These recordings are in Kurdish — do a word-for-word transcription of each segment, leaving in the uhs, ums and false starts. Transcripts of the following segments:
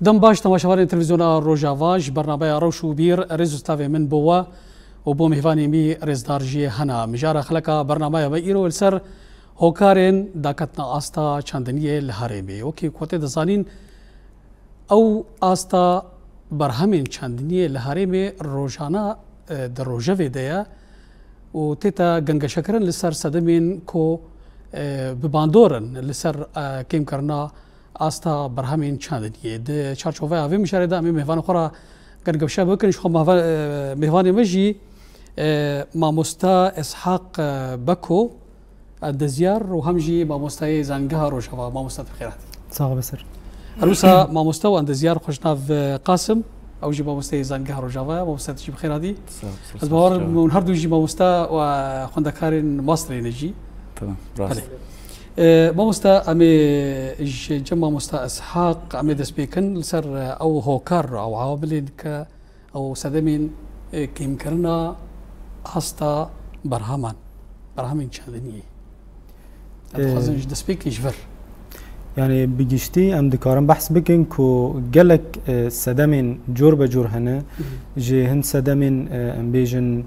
Dem baş temaşevanên televîzyona Rojava, ji bernameya Rewş û Bîr rêz û stavê min bo we û bo mêvanê min rêzdar jî hene. Mijara xeleka bernameya me îro li ser hokarên daketina asta çandiniyê li herêmê. Wekî ku tê dizanîn, ew asta berhemên çandiniyê li herêmê rojana, e, di rojevê de ye û tête gengeşekirin li ser sedemên ku, e, bi bandor in li ser, e, kêmkirina asta berhemên çandiniyê. Di çarçoveya vê mijarê de em ê mêvanê xwe re gengeşe bikin. Ji xwe mava-, e, mêvanê me jî, e, mamosta Ishaq, e, Beko, endezyar û hem jî mamostayê Zangeha Rojava. Mamosta, tu bi xêr hatî. Sax be ser. Her wisa mamosta û endezyar xweşnav, e, Qasim, ew jî mamostayê Zangeha Rojava ye. Mamosta, tu jî bi xêr hatî. Sax, sax, Ez bawer sax. Hûn her du jî mamosta û xwendekarên masterê ne jî. Tamam, rast. Belê. E, mamosta, em ê ji cem mamosta Ishaq, em ê dest pê kin li ser, e, ew hokar ew awamilên ke ew sedemên, e, kêmkirina asta berheman, berhemên çandiniyê. Em Ee, dixwazin ji destpêkê ji vir. Yani bi giştî em dikarin behs bikin ku gelek, e, sedemên cor be cor hene. Hı hı. Ji hin sedemên, e, em bêjin,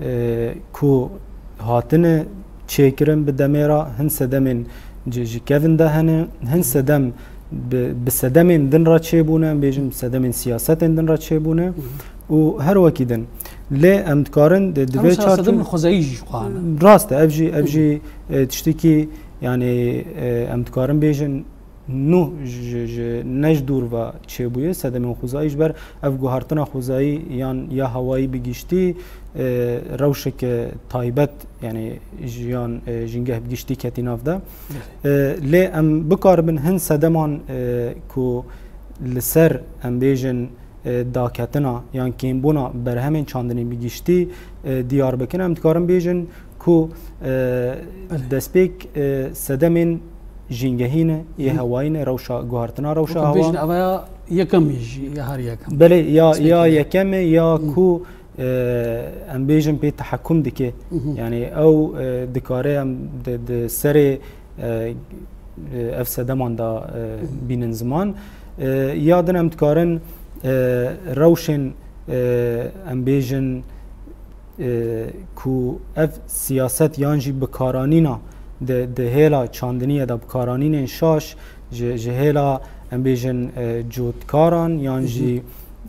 e, ku hatine çêkirin bi demê re, hin sedemên ji, ji kevin de hene, hin sedem bi, bi sedemên din re çêbûne, em bêjin sedemên siyasetên din re çêbûne Hı hı. û her wekî din. Lê em dikarin di, di Em vê mesela sedemên çarçovê xwezayî jî ji xwe hene. Rast e, ev jî, ev Hı hı. jî, e, tiştekî, yani, e, em dikarin bêjin nû ji, ji, ji, ne ji dûr ve çêbûye, sedemên xwezayî ji ber ev guhartina xwezayî yan ya hewayî bi giştî, e, rewşeke taybet, yani jiyan, e, jîngeh bi giştî ketî nav de. Belê. E, lê em bikaribin hin sedeman, e, ku li ser em bêjin, e, daketina yan kêmbûna berhemên çandinî bi giştî, e, diyar bikin. Em dikarin bêjin ku, e, Belê. destpêk, e, sedemên jîngehî ne, yê Hı. hewayî ne, rewşa guhartina, rewşa Wekî hewa. bêjin, eva ya yekem jî, ya her yekem. Belê, ya, Destpêk ya ne. yekem e, ya Hı. ku, e, em bêjin pê tehekum dike. Hı hı. Yani ew, e, dikare em di, di serê, e, e, ev sedeman de, e, Hı hı. bînin ziman. E, ya din em dikarin, e, rewşên, e, em bêjin, e, ku ev siyaset yan jî bikaranîna di, di hêla çandiniyê de bikaranînên şaş ji, ji hêla em bêjin, e, cotkaran yan Hı hı. jî,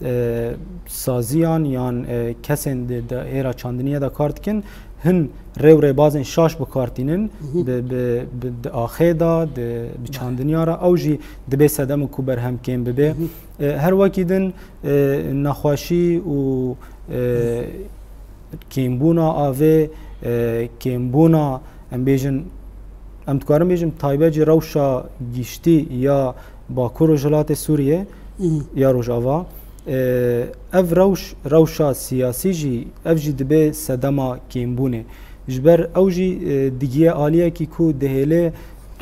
e, saziyan yan, e, kesên di, di hêla çandiniyê de kar dikin, hin rê û rêbazên şaş bi kar tînin, Hı hı. bi, bi, bi, di axê de, di, bi Belê. çandiniya re, ew jî dibê sedem ku berhem kêm bibe. Hı hı. E, her wekî din, e, nexweşî û, e, Hı. kêmbûna avê, e, kêmbûna, em bêjin, em dikarin bêjin, taybet jî rewşa giştî ya Bakur Rojhilatê Sûriyê, Hı. ya Rojava, e, ev rewş, rewşa siyasî jî, ev jî dibe sedema kêmbûnê. Ji ber ew jî, e, digiye aliyekî ku dihêle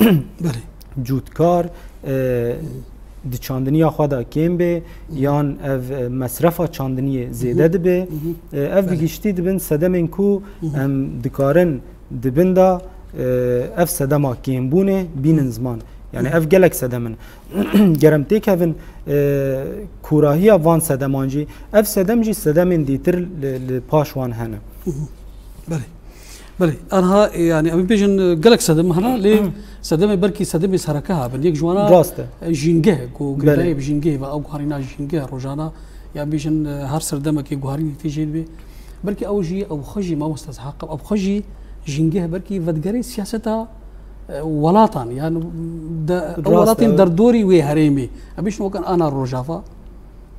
Belê. cûtkar, e, Hı. di çandiniya xwe de kêm bê, Hı. yan ev, e, mesrefa çandiniyê zêde Hı hı. dibe. Hı hı. E, ev bi Belê. giştî dibin sedemên ku Hı hı. em dikarin dibin de, e, ev sedema kêmbûnê bînin ziman. Yani Hı. ev gelek sedem in. Ger em têkevin, e, kûrahiya van sedeman jî, ev sedem jî sedemên dîtir li, li paş wan hene. Hı hı. Belê. Belê, anha, e, yani, em bêjin, e, gelek sedem hene, lê Hı. sedemê belkî sedemê sereke ha bin. Yek ji wana, Rast e. e, jîngeh, ku Belê. girêdayî bi jîngehê ve, ew guharîna jîngeh rojana, ya bêjin, e, her serdemekê guharînê tê jê dibe. Belkî ew jî, ew xwe jî, mamoste Ishaq, ew xwe jî jîngeh belkî vedigerê siyaseta, e, welatan, yani, de, ew Rast welatên e. derdorî wê herêmê. Em bêjin wek ana Rojava,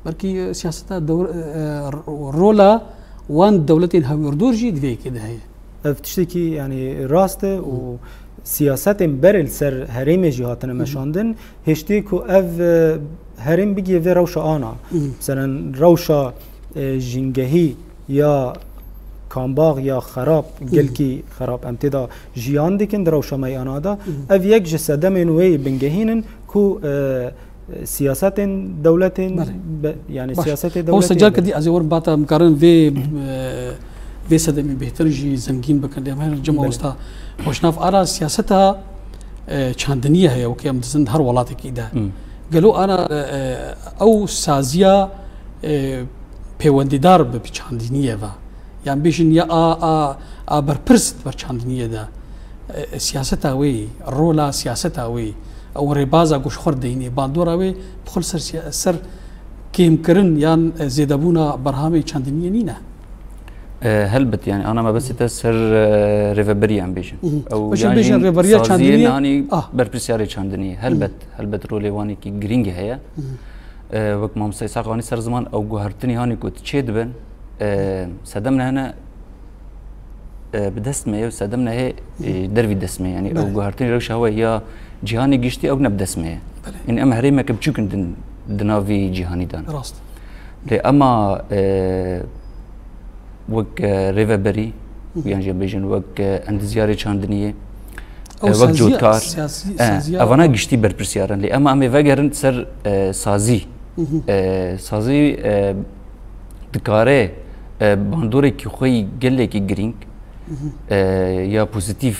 belkî, e, siyaseta dewr-, e, e, rola wan dewletên hewîrdor jî di vê yekê de heye. Ev tiştekî, yani, rast e û Hı. siyasetên berê li ser herêmê jî hatine Hı hı. meşandin. Hêştê ku ev, e, herêm bigiye vê rewşa ana. Hı hı. Meselen, rewşa, e, jîngehî ya kambax ya xerab, Hı hı. gelkî xerab, em tê de jiyan dikin di rewşa me ana de. Hı hı. Ev yek ji sedemên wê yê bingehîn in ku, e, siyasetên dewletên Belê. be-, yani Baş. siyasetê Mamoste, dewletê careke be. dî ez ê werim bata em karin vê, e, vê sedemê bêhtir jî zengîn bikin. Lê em her cem Belê. mamoste xweşnav ara siyaseta, e, çandiniyê heye, wekî em dizin her welatekî de. Hmm. Gelo ana, e, e, ew saziya, e, pêwendîdar bi çandiniyê ve? Yan bêjin ya a, a, a berpirs di ber çandiniyê de, e, e, siyaseta wê, rola siyaseta wê, ew rêbaza ku ji xwe deyînê, bandora wê bi xwe li ser siya-, ser kêmkirin yan, e, zêdebûna berhamê çandiniyê nîne? E, helbet, yani, ana mebestê te ser, e, rêveberiyan bêjin. Mhm. Ew, Baş e, yan bêjin jî rêveberiya saziyê çandiniyê, nihanî ah. berpirsyarê çandiniyê. Helbet, helbet rolê wanekî girîng heye. Mhm. E, wek Mamoste Îshaq anî ser ziman, ew guhertinî hanî ku çê dibin, e, sedem nehene, e, bi dest me ye û sedem nehê, e, dervî dest me ye. Yani ew Belê. guhertinî rewşa we ya cîhanê giştî ew ne bi dest me ye. Belê. Yani em herêmeke biçûk in din, di nav vî cîhanî de ne. Rast. Lê ema, e, wek, e, rêveberî, Hı hı. yan jî bêjin wek, e, endizyarê çandiniyê, Ew e, wek saziya, cotkar, siyasî, e, saziya evana giştî berpirsyar in. Lê ema em ê vegerin ser, e, sazî. Hı hı. E, sazî, e, dikare, e, bandoreke xwe yî gelekî girîng, Hı hı. e, ya pozîtîf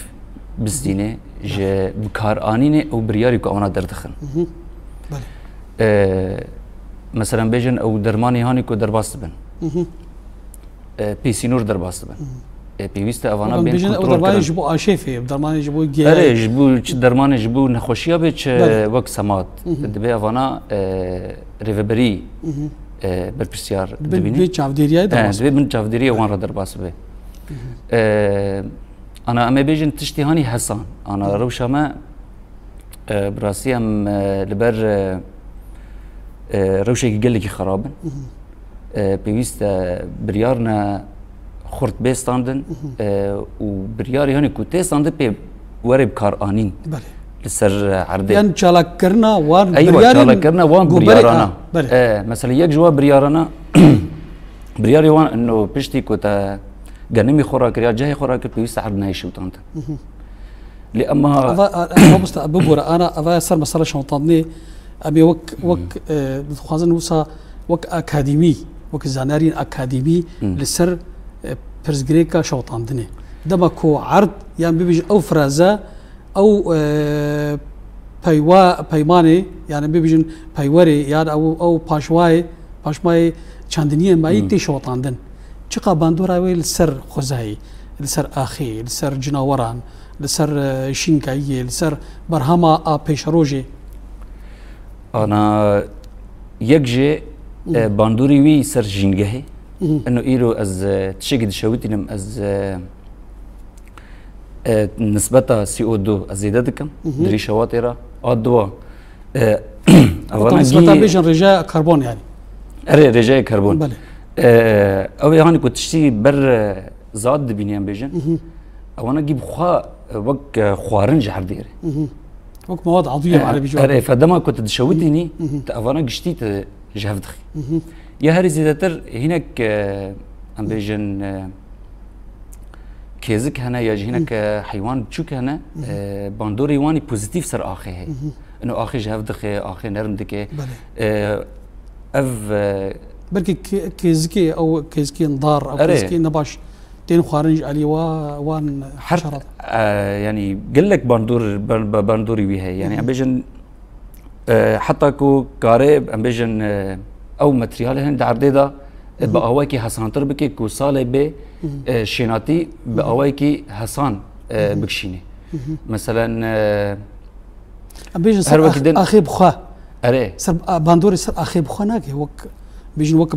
bistîne, ji bikaranînê ew biryarî ku evana derdixin. Hı hı. Belê. E, meselen bêjin ew dermanê hanî ku derbas dibin. Hı hı. E, pê sînor derbas dibin. Hı hı. E, pêwîst e evana Evan bên bêjin ew kontrol dermanê kirin. ji bo aşêfê, dermanê ji bo Erê, giyayê. ji bo çi dermanê ji bo nexweşiya bê, çi Belê. wek semat. Hı hı. Dibê evana, e, rêveberî, Hı hı. e, berpirsiyar Dibê, dibîne. dibê çavdêriyayê E, derbas dibê bin çavdêriyê wan re derbas bibe. Hı hı. E, ana em ê bêjin tiştî hanî hesan. Ana Hı. rewşa me, e, bi rastî em, e, li ber, e, e, rewşekî gelekî xerab in. Hı hı. E, pêwîst e biryarine xurt bê standin, Hı hı. e, û biryarê hanî ku tê standin pê were bi kar anîn Belê. li ser, e, erdê. Yan çalakkirina wan Eywa, biryarên çalakkirina wan ku berê, biryarana. ha, belê. E, mesela yek ji wan biryarana, biryarê wan ino piştî ku te genimî xwe rakir ya cehê xwe rakir, pêwîst e erd neyê şewitandin. Hı hı. Lê ema Eva, e, e, mamoste, bibore, ana, eva ser mesela şewitandinê, em ê wek, wek, e, dixwazin wisa wek akademî, wek zanariyên akademî Hmm. li ser, e, pirsgirêka şewitandinê. Dema ku erd, yan bibêjin ew fraze, ew, e, peywa-, peymanê, yani bibêjin peywerê, yan ew, ew paşwayê, paşmayê çandiniyê me yî Hmm. tê şewitandin. Çiqa bandora wê li ser xwezayê, li ser axê, li ser cinaweran, li ser, e, şînkayiyê, li ser berhema a pêşerojê? Ana yek jê, Hı. e, bandorî wî ser jîngehê. Hı. Ino îro ez, e, tiştekî dişewitînim, ez, e, e, nisbeta C O du ez zêde dikim, Hı hı. di rîşewatê re. A duwa, e, Hatta evana nisbeta gî bêjin rêjeya karbon yani. Erê, rêjeya karbon. Belê. E, ew ê hanî ku tiştî ber, e, zad dibîne em bêjin. Hı hı. Ewana gî bi xwe, e, wek, e, xwarin ji erdê re. Hı hı. Wek mewad adwiye E, bi erebî cû. Erê, fedema ku tu dişewitînî, Hı hı. tu evana giştî tu ji hev dixî. Hı hı. Ya herî zêdetir hinek, e, em bêjin, e, kêzik hene ya jî hinek, Hı. e, heywan biçûk hene, Hı hı. e, bandorê wan î pozîtîf ser axê heye. Hı hı. Ino axê ji hev dixe, axê nerm dike. Belê. E, ev, e, Belkî kê-, kêzikê, ew kêzikên dar, ew Erê. kêzikên nebaş tên xwarin ji alî wa-, wan Her, şerat. e, yani gelek bandor, ban-, ban-, bandorî wî heye. Yani Hı hı. em bêjin, e, heta ku kare, em bêjin, e, ew materyalê hin di erdê de, e, Hı hı. bi awayekî hesantir bike ku salê bê, Hı hı. e, şênatî bi Hı hı. awayekî hesan, e, Hı hı. bikişîne. Hı hı. Meselen, e, Em bêjin ser Her wekî ax-, din axê bi xwe. Erê. Ser, a, bandorê ser axê bi xwe nake. Wek, bêjin wek,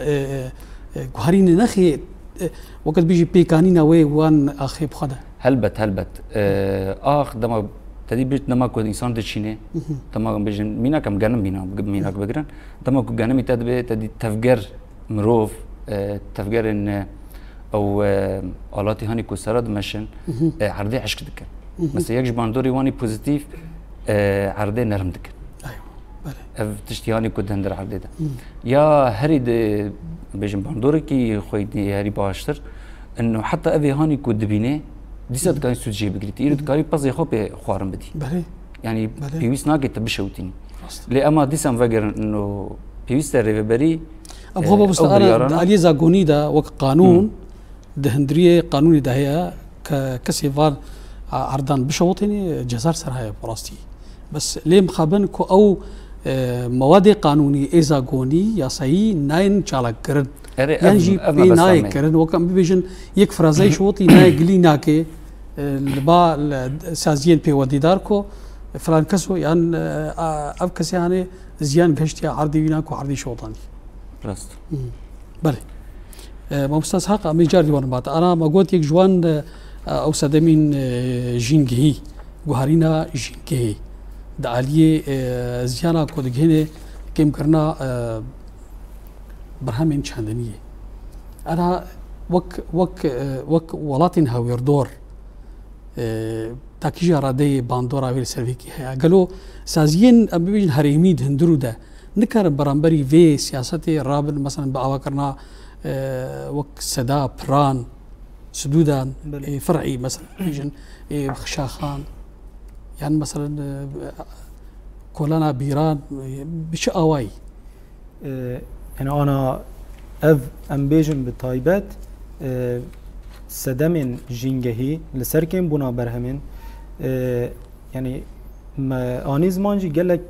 e, e, e, guherînê nexê, e, weke dibêjî pêkanîna wê wan axê bi xwe de. Helbet, helbet. E, ax dema te dî bîrt dema ku însan diçînê, Hı hı. dema em bêjin mînak em genim mîna-, mînak bigirin. Dema ku genimî te dibê, te dî tevger mirov, e, tevgerên, e, ew, e, alatî hanî ku sera dimeşin, Hı hı. e, erdê eşk dikin. Hı hı. Mesela yek ji bandorê wan î pozîtîf, e, erdê nerm dikin. Eywa, belê. Ev tiştî hanî ku di hundir erdê de. Hı. Ya herî di, bêjin bandorekî xwe yî herî baştir, ino heta ev ê hanî ku dibînê, dîsa Hı. dikanî sûd jê bigirî. Îro Hı hı. dikarî pezê xwe pê xwarin bidî. Belê. Yani Belê. pêwîst nake te bişewitînî. Rast. Lê ema dîsa em vegerin ino pêwîst e rêveberî, Ev xwe e, mamoste ew ana biryarana. di aliyê zagonî de wek qanûn, Hmm. di hundiriyê qanûnê de heye ke kesê van a-, erdan bişewitînî ceza li ser heye bi rastî. Bes lê mixabin ku ew e, mewadê qanûnî, êzagonî, yasayî nayên çalakkirin. Erê, Yan ev, jî ev pê mebesta nayê me. kirin. Wek em bibêjin, yek frazeyê şotî nayê gilî nake, e, li ba li saziyên pêwendîdar ku filan kes o, yan, e, a, ev kesê hanê ziyan gehiştiye erdê wî, yan ku erdê şotanî. Rast. Hmm. Belê. E, mamosta Ishaq, em ê car dî werin ba te. Ana me got yek ji wan, e, ew sedemên, e, jîngehî, guherîna jîngehê. Di aliyê, e, ziyana ku digihîne kêmkirina, e, berhemên çandiniyê. Ana wek, wek, e, wek welatên hawîrdor, e, ta kîja radeyê bandora wê li ser vê yekê heye? Gelo saziyên, em bibêjin, herêmî di hundirû de nikarin beramberî vê siyasetê rabin, mesela bi avakirina, e, wek seda, piran, sidûdan, Belê. e, fer'î, mesela, bêjin, e, xişaxan, yan, mesela, e, kolana bîran, e, bi çi awayî? E, yani ana ev, em bêjin, bi taybet, e, sedemên jîngehî li ser kêmbûna berhemên, e, yani me anî ziman jî gelek,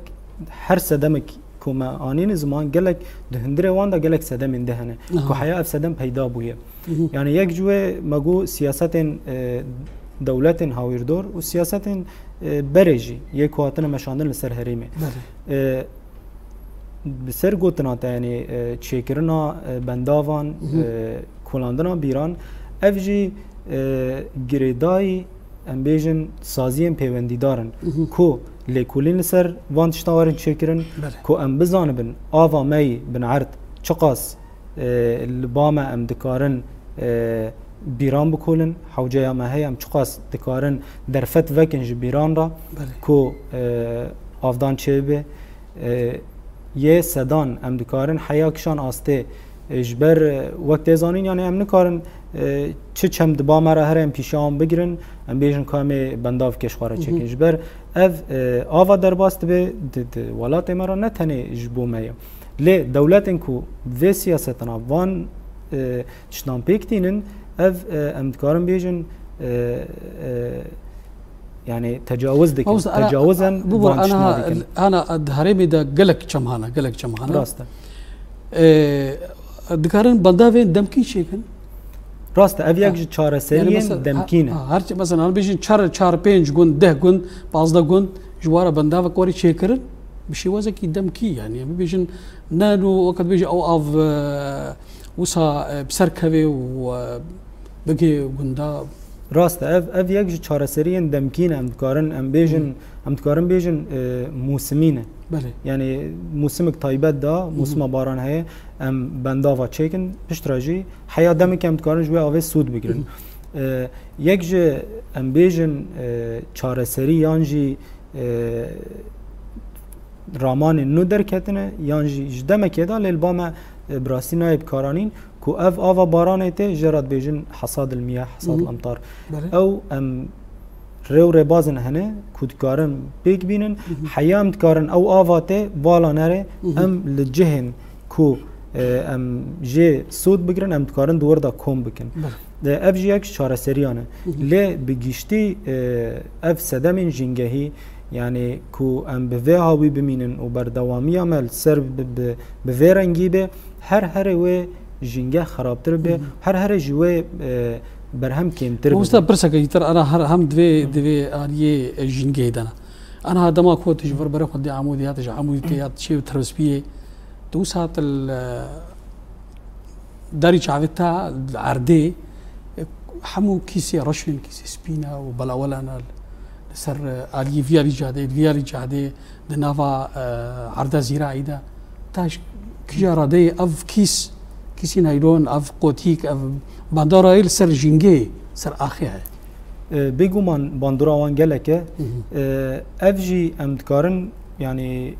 her sedemek ku me anîne ziman, gelek di hundirê wan de gelek sedemên din hene. Aha. Ku heya ev sedem peyda bûye. Mhm. Yani yek ji wê me got siyasetên, e, dewletên hawîrdor û siyasetên, e, berê jî yê ku hatine meşandin li ser herêmê. Belê. E, bi ser gotina te, yani, e, çêkirina, e, bendavan, Mhm. e, kolandina bîran, ev jî, e, girêdayî, em bêjin, saziyên pêwendîdar in, Mhm. ku lêkolîn li ser van tiştan werin çêkirin, Belê. ku em bizanibin ava me yî binerd çiqas, e, li ba me em dikarin, e, bîran bikolin, hewceya me heye, em çiqas dikarin derfet vekin ji bîran re, Belê. ku, e, avdan çêbibe. E, yê sedan em dikarin heya kişan astê, e, ji ber, e, wek tê zanîn, yani em nikarin, e, çi çem di ba me re here em pîşa wan bigirin, em bêjin ka em ê bendav kê ji xwe re çêkin. Mhm. Ji ber ev, e, ava derbas dibe di, di welatê me re ne tenê ji bo me ye. Lê dewletên ku vê siyasetana van, e, tiştan pêk tînin, ev, e, em dikarin bêjin, e, e, yani tecawuz dikin. Mamosta, ana, Tecawuzen bibur, van tiştana ana, dikin. ana di herêmê de gelek çem hene, gelek çem hene. Rast e. E, dikarin bendavên demkî çêkin. Rast e, ev yek Ha. ji çareseriyên Yani mesela, demkî ne. ha, ha, her çi, mesela, hani bêjin çar, çar, pênc gund, deh gund, pazdeh gund, ji wara bendavek werî çêkirin, bi şêwazekî demkî, yani, em bibêjin, ne, no, wekî dibêje ew av, e, wisa, e, bi ser keve û, e, bigê gunda. Rast e, ev, ev yek ji çareseriyên demkî ne, em dikarin, em bêjin, Hmm. em dikarin bêjin, e, mûsimî ne. Belê. Yani mûsimik taybet da, Hmm. mûsima baran heye, em bendava çêkin, piştre jî heya demekî em dikarin ji wê avê sûd bigirin. Hmm. E, yek ji, em bêjin, e, çareserî yan jî, e, ramanên nû derketine, yan jî ji demekê de, lê li ba me, e, bi rastî nayê bikaranîn, ku ev ava baranê tê, jê re dibêjin hesad il miyah, hesad Mhm. il amtar. Belê. Ew em rê û rêbazin hene ku dikarin pêk bînin, Mhm. heya em dikarin ew ava tê vala nere, Mhm. em li cihên ku, e, em jê sûd bigirin, em dikarin di wir de kom bikin. Belê. De ev jî yek ji çareseriyan e. Mhm. Lê bi giştî, e, ev sedemên jîngehî, yani ku em bi vê hawî bimînin û berdewamiya me li ser bi, bi, bi vê rengî be, her herê wê jîngeh xirabtir be, Mhm. her herê ji wê, e, berhem kêmtir bibe. Mamosta, pirseke îtir ana her hem divê, Mhm. divê aliyê, e, jîngehê de ne. Ana dema ku tu ji vir berê xwe dê Amûdê ya, tu ji Amûdê tê ya, tu çê Tirmispiyê, tu wisa tu li, e, darî çavê te li erdê, e, hemû kîsê reş in, kîsê spî ne û belawela ne li ser, e, aliyê vî alî cadê, vî alî cadê, di nava, e, erda zîraî de. Ta ji kîja radeyê ev kîs, kîsî naylon, ev qotîk, ev bandorayê li ser jîngehê, ser axê heye? E, bêguman bandora wan gelek e. Hı hı. E, ev jî em dikarin, yani,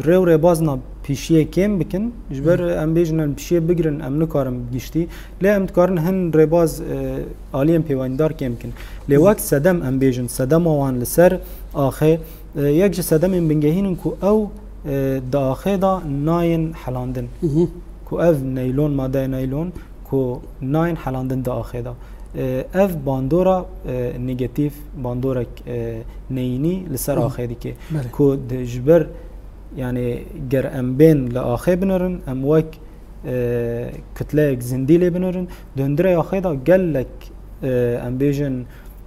rê û rêbazna pîşiyê kêm bikin. Ji ber Hı hı. em bêjin em pîşiyê bigirin, em nikarin giştî. Lê em dikarin hin rêbaz, e, aliyên pêwendîdar kêm bikin. Lê Hı hı. wek sedem em bêjin, sedema wan li ser axê, e, yek ji sedemên bingehîn in ku ew, e, di axê de nayên helandin. Hı hı. Ku ev neylon, madeyê neylon, ku nayên helandin di axê de. E, ev bandora, e, negatîf, bandorek, e, neyînî li ser Hı hı. axê dike. Belê. Ku di, ji ber Yani ger em bên li axê binirin, em wek, e, kutleyek zindî lê binirin. Di hundirê axê de gelek, e, em bêjin,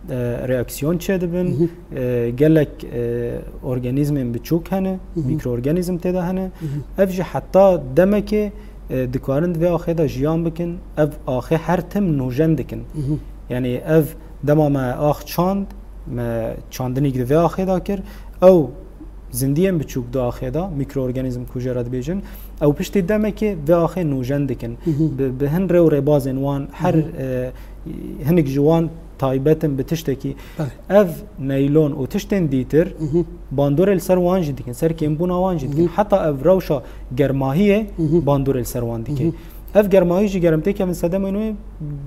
e, reaksiyon çêdibin, Mhm. e, gelek, e, organîzmên biçûk hene, Mhm. mîkroorganîzm tê de hene. Mhm. Ev jî heta demekê, e, dikarin di vê axê de jiyan bikin. Ev axê her tim nûjen dikin. Mhm. Yani ev dema me ax çand, me çandinîk di vê axê de kir. Ew zindiyên biçûk di axê de, mîkroorganîzm ku jê re dibêjin, ew piştî demekê vê axê nûjen dikin. Mhm. Bi, bi hin rê û rêbazên wan, her, Mhm. e, hinek ji wan taybet in bi tiştekî. Belê. Ev neylon û tiştên dîtir Mhm. bandorê li ser wan jî dikin, ser kêmbûna wan jî dikin. Mhm. Heta ev rewşa germahiyê Mhm. bandorê li ser wan dike. Mhm. Ev germahî jî ger em têkevin sedemên wê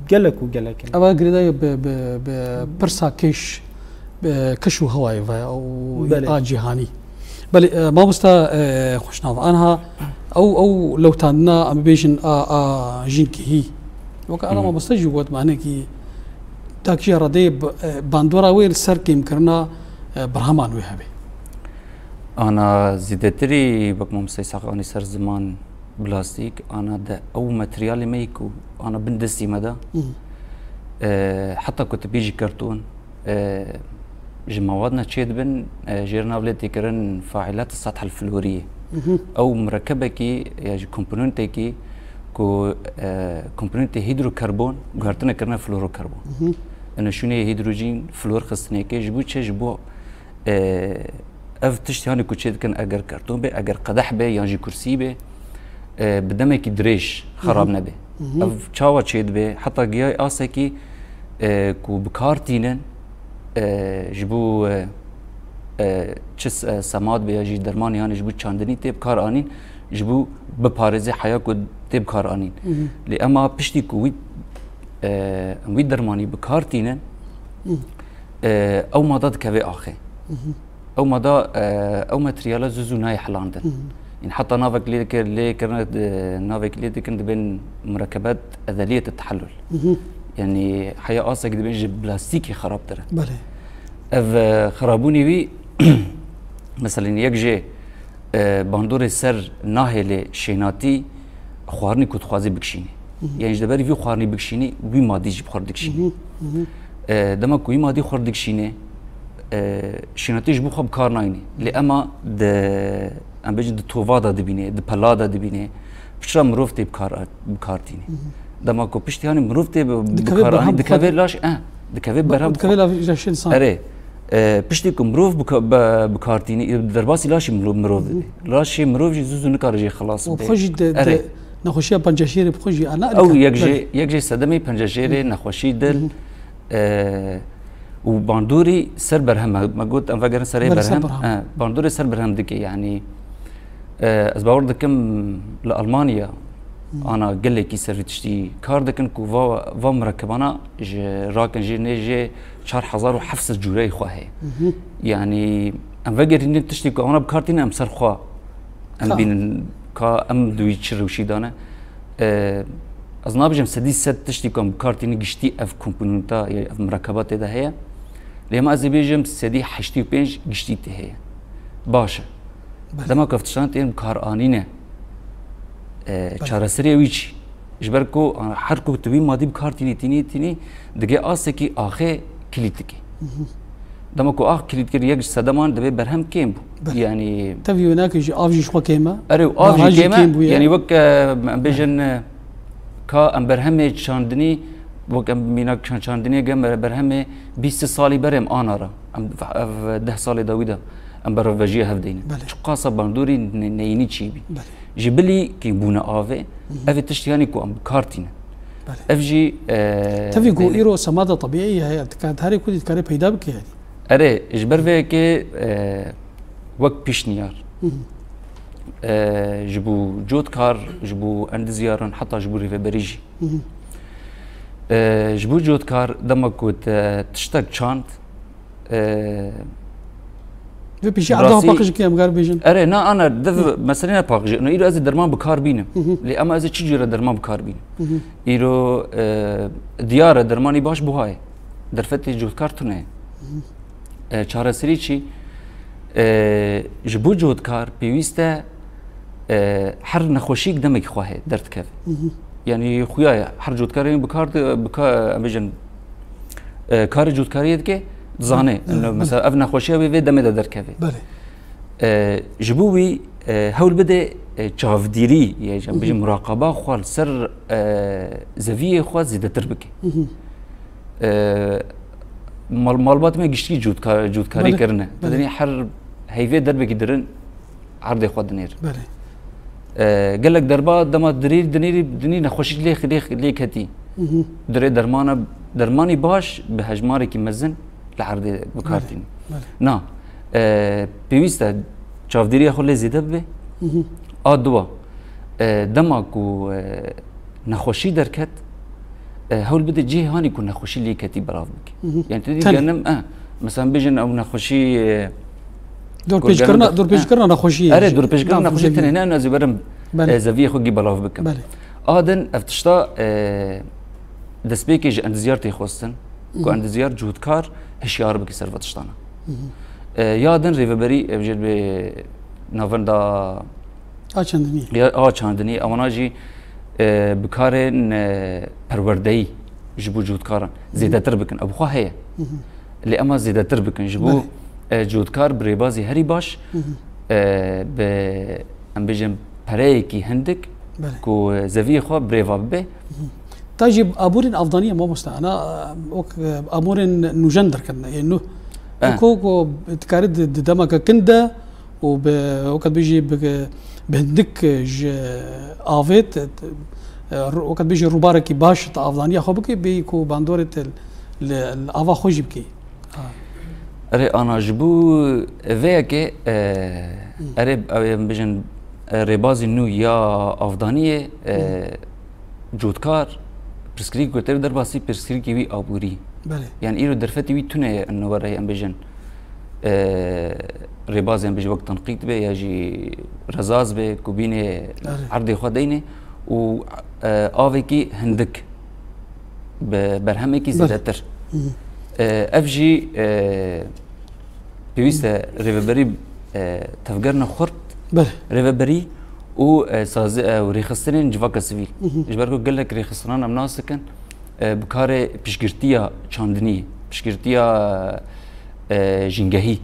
gelek û gelek in. Ev girêdayî bi, bi, bi pirsa kêş, bi kiş û hewayê ve û Belê. a cîhanî. Belê, e, mamosta, e, xweşnav. Anha ew, ew lewtandina, em bêjin, a, a jinkehî. Weke ana Hı hı. mamosta jî got, manekî takiya redeyê b-, e, bandora wê li ser kêmkirina, e, berheman wê hebe. Ana zêdetirî wek mamosta Îshaq anî ser ziman, plastîk, ana de ew materyalê me yî ku ana bin destî me de, Hı. e, heta ku tu bêjî kerton, e, ji mewad ne çê dibin, e, jê re nav lê tê kirin faîlat sethel floriyê. Hı hı. Ew murekebekî ya jî komponentekî ku, e, komponentê hîdrokarbon guhertine kirine florokarbon. Hı hı. Ene şûnê hîdrojîn, flor xistinê ke ji bo çi? Ji bo E, ev tişt, yani, ku çê dikin, eger kerton be, eger qedeh be yan jî kursî be, e, bi demekî dirêj xerab Hı hı. nebe. Hı hı. Ev çawa çê dibe? Heta giyayê asekî, e, ku bi kar tînin, e, ji bo, e, e, çi s-, e, semad be ya jî derman, yani ji bo çandinî tê bi kar anîn, ji bo biparêze heya ku tê bi kar anîn. Hı hı. Lê ema piştî ku wî, e, em wî dermanî bi kar tînin, Hı. e, ew mada dikeve axê. Hı hı. Ew mada, e, ew materyala zû zû nayê hilandin. Hı hı. Yin heta navek lê dikir, lê kirine, e, navek lê dikin dibên murekebet ezeliyet tehellul. Hı hı. Yani heya asek dibên ji plastîkê xerabtir e. Belê. Ev, e, xerabûnê wî, mesela yek jê, e, bandorê ser nahêlê şênatî xwarinî ku dixwazî bikişînî. Hı hı. Yani ji deberî vî xwarinî bikişînî, wî madî jî bi xwe re dikişînî. Hı hı, hı hı. E, dema ku wî madî xwe re dikişînê, e, şênatî ji bo xwe bi kar nayînê. Lê ema di, em bêjin, di tova de dibînê, di pela de dibînê, piştre mirov tê bi kar, bi kar tînê. Hı hı. Dema ku piştî hanî mirov tê bi, bi Dikeve kar berhem anî, bi xwe dikeve de. laş, eh, dikeve berhem bi xwe. Dikeve laş insan. Erê, e, piştî ku mirov bi ka-, bi, bi kar tînê, derbasî laşê mirov, mirov didê. Hı. Laşê mirov jî zû zû nikare jê xilas Û bibe. xwe jî de, Erê. de nexweşiya penceşêrê bi xwe jî ana Ew erkek, yek jê, belê. yek jê sedemê penceşêrê, Hı hı. nexweşî dil, Hı hı. e, û bandorî ser berhem, me, me got, em vegerin serê Belê, ser berhem. berhem. E, bandorê ser berhem dike, yani, e, ez bawer dikim li Almanya Hı. ana gelekî ser vî tiştî kar dikin ku va, va murekebana ji rakin jê nê jê çar hezar û heft sed cûreyê xwe heye. Hı hı. Yani em vegerînin tiştî ku ana bi kar tînin em ser xwe em Ka. bînin ka em di wî çi rewşî dane. E, ez nabêjim sedî sed tiştî ku em bi kar tînin giştî ev komponenta, ev murekeba tê de heye. Lê hema ez ê bêjim sedî heştê û pênc giştî tê heye. Baş e. Belê. Dema ku ev tiştan tên bi kar anîne, e, Belê. çareserê wî çi? Ji ber ku, a, her ku tu wî madî bi kar tînî, tînî, tînî, digê asekî axê kilît dikê. Hı hı. Dema ku ax kilît kir, yek ji sedeman divê berhem kêm bû. Belê. Yani Tevî wê nake jî av jî ji xwe kêm e. Erê, û av jî Baraj jî kêm e. kêm bûye. Yani wek, e, em bêjin, e, ka em berhemê çandinî, wek em mînak çan-, çandiniyê gem berhemê bîst salî berê em ana re. Em ev deh salê dawî de em bervejiya hev deynin. Belê. Çiqasa bandorî ne-, neyînî çî bî. Belê. Ji bilî kêmbûna avê, Hı hı. ev ê tişt yanî ku em bi kar tînin. Belê. Ev jî, e, Tevî ku belê. îro semada tebîî heye, dikare, herê ku dî dikare peyda bike yanî. Erê, ji ber vê yekê, e, wek pîşniyar, Hı hı. e, ji bo cotkar, ji bo endizyaran, heta ji bo rêveberî jî. Hı hı. E, ji bo cotkar, dema ku te tiştek çand, e, Vê pêşî bi erda rastî paqij ki em gar bêjin. Erê, na, ana, dev Hı. meselê ne paqijê. No, îro ez ê derman bi kar bînim. Hı hı. Lê ema ez ê çi cure derman bi kar bînim? Hı hı. Îro, e, diyar e, dermanî baş buha ye. Derfetê cotkar tune ye. Hı hı. E, çareserî çi? E, ji bo cotkar pêwîst e, e, her nexweşîk demekî xwe heye derdikeve. Yanî xuya ye, her cotkarê bikar di-, bika-, em bêjin, e, karê cotkariyê dike, dizane. Belê, belê. Mesela ev nexweşiya wê vê demê de derkeve. Belê. E, ji bo wî, e, hewl bide, e, çavdîrî, ya, em bêjin muraqaba xwe li ser, e, zeviyê xwe zêdetir bike. E, mal-, malbat me giştî cûtka-, cûtkarî Belê, kirine. belê. Tenê her heyvê derbekî dirin erdê xwe dinêr. Belê. E, gelek derba dema dirî, dinêrî, dinî nexweşî lê, lê, lê ketî. Dirê dermana, dermanî baş bi hejmarekî mezin li erdê bi kar Belê, tînin. belê. Na, e, pêwîst e çavdêriya xwe lê zêde bibe. A dua, e, dema ku, e, nexweşî derket, e, hewl bide cihê hanî ku nexweşî lê ketî belav bike. Hı hı. Yani tu dî Tenê. genim, e, mesela bêjin ew nexweşî, e, Dorpêçkirina, kurgenin de, dorpêçkirina e. nexweşiyê Erê, jî. dorpêçkirina Nav nexweşî zeviyê. tenê ne, ez ê berim, Belê. e, zeviyê xwe gî belav bikim. Belê. A din ev tişta, e, destpêkê ji endizyar tê xwestin, ku Hı hı. endizyar cûtkar hişyar bike ser va tiştana. Hı hı. E, ya din rêveberî, e, jê bi navenda A çandinî. Ya, a çandinî, ewana jî, e, bi karên, e, perwerdeyî ji bo cotkaran zêdetir bikin. Ew xwe heye. Hı hı. Lê ema zêdetir bikin. Ji bo, Belê. e, cotkar bi rêbazî herî baş, Hı hı. e, bi, em bêjin, pereyekî hindik Belê. ku zeviyê xwe bi rê ve bibe. Hı hı. Ta jî aborên avdaniyê mamoste, ana, e, wek, e, aborên nûjen derketine, ê nû. E. Wek ku, ku dikarî di, di demeke kin de û bi, wek dibêjî bi, bi hindik ji avê te, te, e, ru-, wek dibêjî rûbarekî baş te avdaniya xwe bikî, bêyî ku bandorê te li, li ava xwe jî bikî. Ha. Erê, ana ji bo vê yekê, e, Hı. erê, ew ê bijin, e, rêbazî nû ya avdaniyê, e, Hı. cotkar, pirsgirêk ku te derbasî pirsgirêkî wî aborî. Belê. Yani îro derfetî wî tune ye, in were em bêjin, e, rêbazê em bêjin wek tenqît be ya jî rezaz be ku bînê Erê. erdê xwe deyne û, e, avekî hindik bi berhemekî Belê. zêdetir. Hı hı. E, ev jî, e, pêwîst e rêveberî, e, tevgerine xurt, Belê. rêveberî û, e, sazi-, e, û rêxistinên civaka sivîl. Hı hı. Ji ber ku gelek rêxistinan em nas dikin, e, bi karê piştgirtiya çandinî, piştgirtiya, e, jîngehî,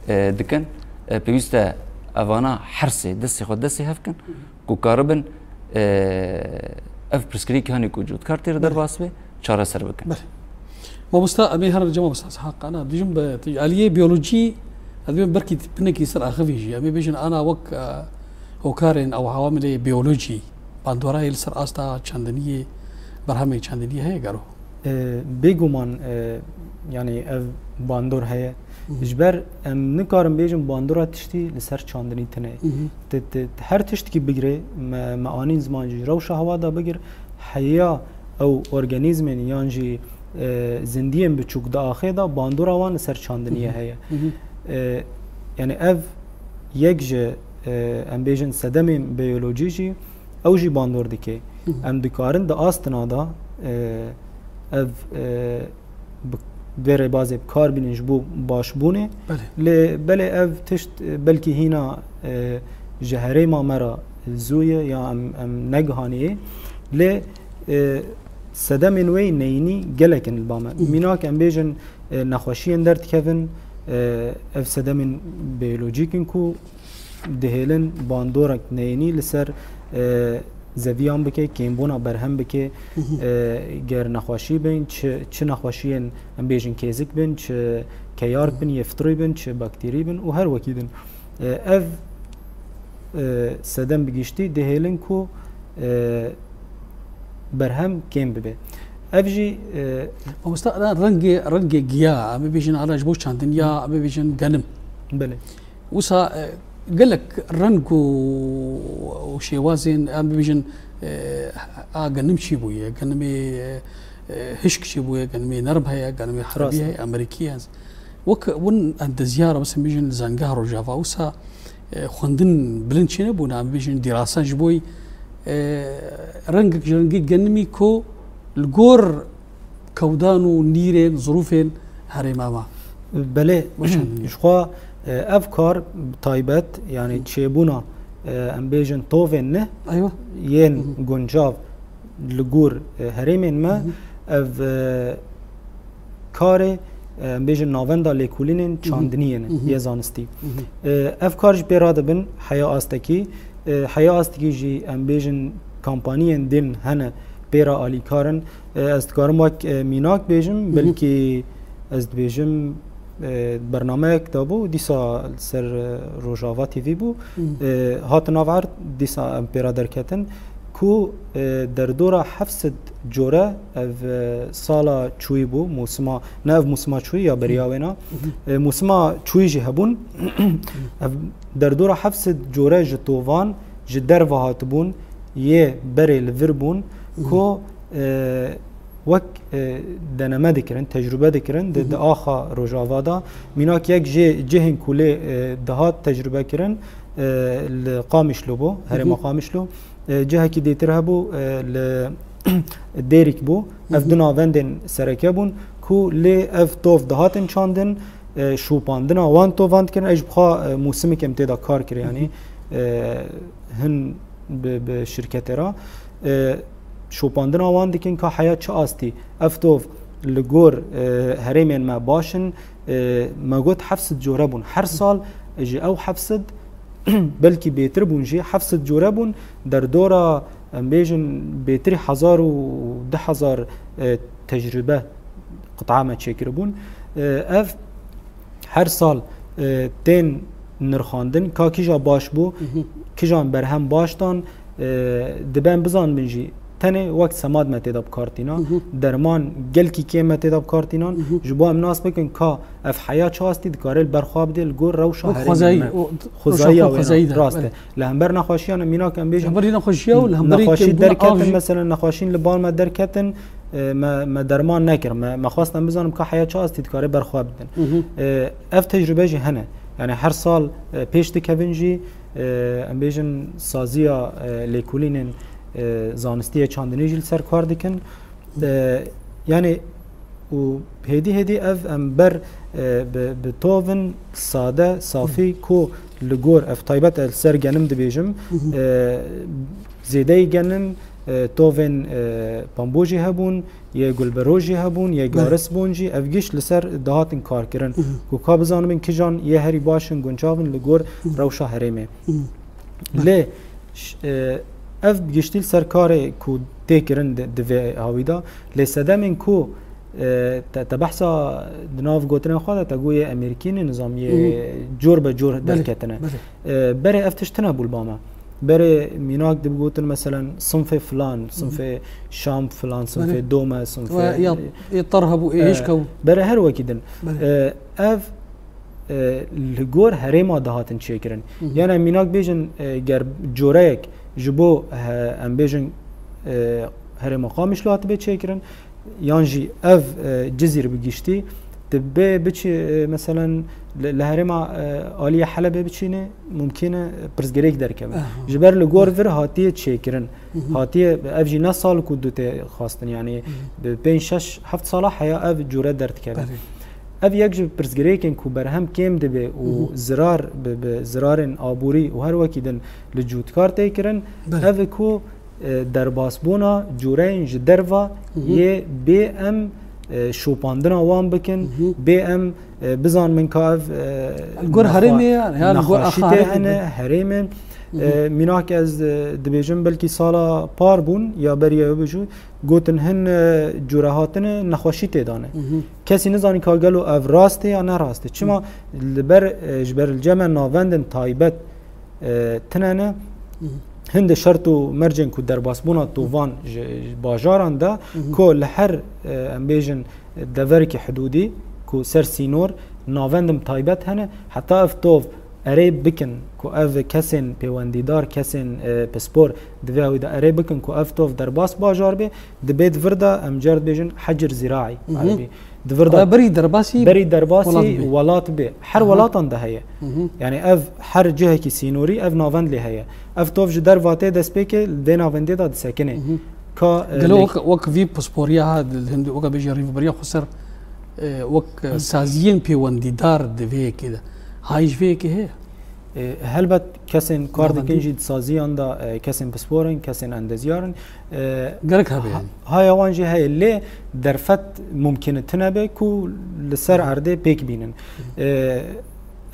e, dikin. E, pêwîst e evana her sê destê xwe destê hev kin, ku karibin, e, ev pirsgirêkî hanî ku cotkar tê re Belê. derbas be, çareser bikin. Belê. Mamosta, em ê herin cem mamosta Ishaq, ana, dijim bi, tu aliyê biyolojî, ez dibêm belkî pinekî ser axivî jî. Em ê bêjin ana wek, e, hokarên ew hawamilê biyolojî, bandorayê li ser asta çandiniyê, berhemê çandiniyê heye gero? E, bêguman, e, yani ev bandor heye. Hı hı. Ji ber em nikarin bêjin bandora tiştî li ser çandinî tune ye. Hı hı. Ti, ti, ti her tiştkî bigire, me, me anîn ziman jî rewşa hewa da bigir, heya ew organîzmên yan jî, e, zindiyên biçûk di axê de bandora wan li ser çandiniyê Hı hı. heye. Hı hı. E, yani ev yek ji, e, em bêjin sedemên biyolojî jî ew jî bandor dike. Hı hı. Em dikarin di astina de, e, ev, e, bi, vê rêbazê bi kar bînin ji bo başbûnê. Belê. Lê belê ev tişt, e, belkî hîna, e, ji herêma me re zû ye ya em, em negihanî yê. Lê, e, sedemên wê yê neyînî gelek in li ba me. Hı. Mînak em bêjin, e, nexweşiyên derdikevin, e, ev sedemên biyolojîk in ku dihêlin bandorek neyînî li ser, e, zeviyan bike, kêmbûna berhem bike, Hı hı. e, ger nexweşî bin, çi, çi nexweşiyên em bêjin kêzik bin, çi keyark bin, yê fitrî bin, çi bakterî bin û her wekî din. E, ev, e, sedem bi giştî dihêlin ku, e, berhem kêm bibe. Ev jî, e, Mamosta, ana rengê, rengê giya, em ê bêjin ana ji bo çandiniya, em ê bêjin genim. Belê. Wisa, e, gelek reng û, û şêwazên, em bibêjin, e, a genim çî bûye, genimê, e, hişk çî bûye, genimê nerm heye, genimê Rast. herebî heye, amerîkî ye. Wek win endezyar, mesela bibêjin li Zangeha Rojava, wisa, e, xwendin bilind çênebûne, em bibêjin dîrasa ji bo, e, rengek ji rengê genimî ku li gor kewdan û nîrên, zirûfên herêma me. Belê, Weşandinê. ji xwe, E, ev kar taybet, yani Hı. çêbûna, e, em bêjin tovên ne, Eywa. yên Hı hı. guncav li gor, e, herêmên me, Hı hı. ev, e, karê, e, em bêjin navenda lêkolînên Hı hı. çandiniyê ne, Hı hı. yê zanistî. Hı hı. E, ev kar jî pê radibin heya astekî. E, heya astekî jî em bêjin kampaniyên din hene pê re alîkar in. E, ez dikarim wek, e, mînak bêjim, Hı hı. belkî ez dibêjim, e, bernameyek de bû, dîsa li ser, e, Rojava T V bû. Hı. E, hatin nav erd, dîsa em pê re derketin ku, e, derdora heft sed core ev, e, sala çûyî bû, mûsima, ne ev mûsima çûyî ya beriya Hı. wêna. Hı hı. E, mûsima çûyî jî hebûn. Ev derdora heft sed core ji tovan ji derve hatibûn, yê berê li vir bûn, Hı. ku, e, wek, e, deneme dikirin, tecrûbe dikirin, di, Hı hı. di axa Rojava de. Mînak yek jê cihên ku lê, e, dihat tecrûbe kirin, e, li Qamişlo bû, Hı hı. herêma Qamişlo. E, cihekî dêtir hebû, e, li Dêrîk bû. Hı Ev hı. du navendên sereke bûn ku lê ev tov dihatin çandin, e, şopandina wan tovan dikirin. Ev ji xwe, e, mûsimekê em tê de kar kir, yanî, Hı hı. e, hin bi, bi şirketê re, e, şopandina wan dikin ka heya çi astî ev tov li gor, e, herêmên me baş in. E, me got heft sed core bûn. Her sal ji ew heft sed belkî bêtir bûn jî, heft sed core bûn. Derdora, em bêjin, bêtirî hezar û du hezar, e, tecrûbe qit'a me çêkiribûn. E, ev her sal, e, tên nirxandin, ka kîja baş bû, Hı hı. kîjan berhem baş dan, e, dibe em bizanibin jî, tenê wek semad me tê de bi kar tîna, Hı hı. derman gelkî kêm me tê de bi kar tînan, Hı hı. ji bo em nas bikin ka ev heya çi astî dikare li ber xwe bidê li gor rewşa Wek herêmê xwezayî, me. o, Xwezaya rewşa wê xwezayî de, xwezayî de, belê. Li hember nexweşiyan, mînak em bêjin, Li hember nexweşiya û li hemberî nexweşî kêmbûna derketin, av jî. mesela nexweşîn li bal me derketin, e, me, me derman nekir. Me, me xwest em bizanin ka heya çi astî dikare ber xwe bidin. Hı hı. E, ev tecrûbe jî hene. Yani her sal, e, pêş dikevin jî, e, em bêjin saziya, e, lêkolînên, e, zanistiyê çandinê jî li ser kar dikin. E, yani û hêdî hêdî ev em ber, e, bi, bi tovin sade, safî Hı. ku li gor ev taybet e, li ser genim dibêjim, Hı hı. e, zêdeyî genim, e, tovên, e, pambojî hebûn, yê gulberojî hebûn, yê Belê. garis bûn jî, ev giş li ser dihatin karkirin. Hı hı. Ku ka bizanibin kijan yê herî baş in, guncav in li gor Hı hı. rewşa herêmê. Hı hı. Lê ş-, e, ev giştî li ser karê ku tê kirin di, di vê hawî de, lê sedemên ku, e, te, te behsa di nav gotinên xwe de te got yê Amerîkî ne, nizam yê Hı. cor be cor Belê, derketine. belê. E, berê ev tişt tune bû li ba me. Berê mînak dibigotin, meselen, sinfê filan, Hı hı. sinfê şam filan, sinfê Belê. dome, sinfê Ve ya, ê tar hebû, ê E, hişk hebû. berê her wekî din. Belê. E, ev, e, li gor herêma dihatin çêkirin. Hı hı. Yani mînak bêjin, e, ger coreyek ji bo, e, em bêjin, e, herêma Qamişlo hatibe çêkirin, yan jî ev, e, Cizîr bi giştî, dibe biçî, e, meselen, li, li herêma, e, aliyê Helebê biçîne, mumkin e, pirsgirêk derkeve. Aha. Ji ber li gor vir hatiye çêkirin. Hı hı. Hatiye, ev jî ne sal ku du tê xwestin, yani Hı hı. bi pênc, şeş, heft sala heya ev cure derdikeve. Belê. Ev yek ji pirsgirêkên ku berhem kêm dibe û Hı hı. zirar bi, bi zirarên aborî û her wekî din li cûtkar tê kirin, Belê. ev e ku, e, derbasbûna cureyên ji derva Hı hı. yê bê em, e, şopandina wan bikin, Hı hı. bê em, e, bizanibin ka ev, e, Li gor nexwe-, herêmê ye, ya li gor nexweşî axa tê herêmê hene, be. herêmên. Hı hı. E, mînak ez, e, dibêjim belkî sala par bûn ya beriya ew bijû, gotin hin, e, cure hatine nexweşî tê dane. Hı hı. Kesî nizanî ka gelo ev rast e ya ne rast e. Çima Hı. li ber, e, ji ber li cem me navendin taybet, e, tine ne. Hı hı. Hin di şert û mercên ku derbasbûna tovan ji, ji bajaran de Hı hı. ku li her, e, em bêjin deverekî hidûdî ku ser sînor navendin taybet hene, heta ev tov erê bikin ku ev kesên pêwendîdar, kesên, e, pispor divê ew de erê bikin ku ev tov derbas bajar bê, dibê di vir de em cer dibêjin hecir zîraî Hı hı. erebî. Di vir de Ew berî derbasî berî derbasî welat bê. welat bê. Her Aha. welatan de heye. Hı hı. Yani ev her cihekî sînorî ev navend lê heye. Ev tov ji derva tê destpêkê li vê navendê de disekine. Hı hı. Ka, e, Gelo lê- wek, wek vî pisporiya ha, di, di hindî wek bêjî rîveberiya xweser, e, wek, e, Hı. saziyên pêwendîdar di vê yekê de. Hay ji vê yekê heye. E, helbet kesên kar dikin jî di saziyan de, e, kesên pispor in, kesên endezyar in. E, Gerek hebe ha-, yani. Haya wan jî heye, lê derfet mumkin e tune be ku li ser erdê pêk bînin. E,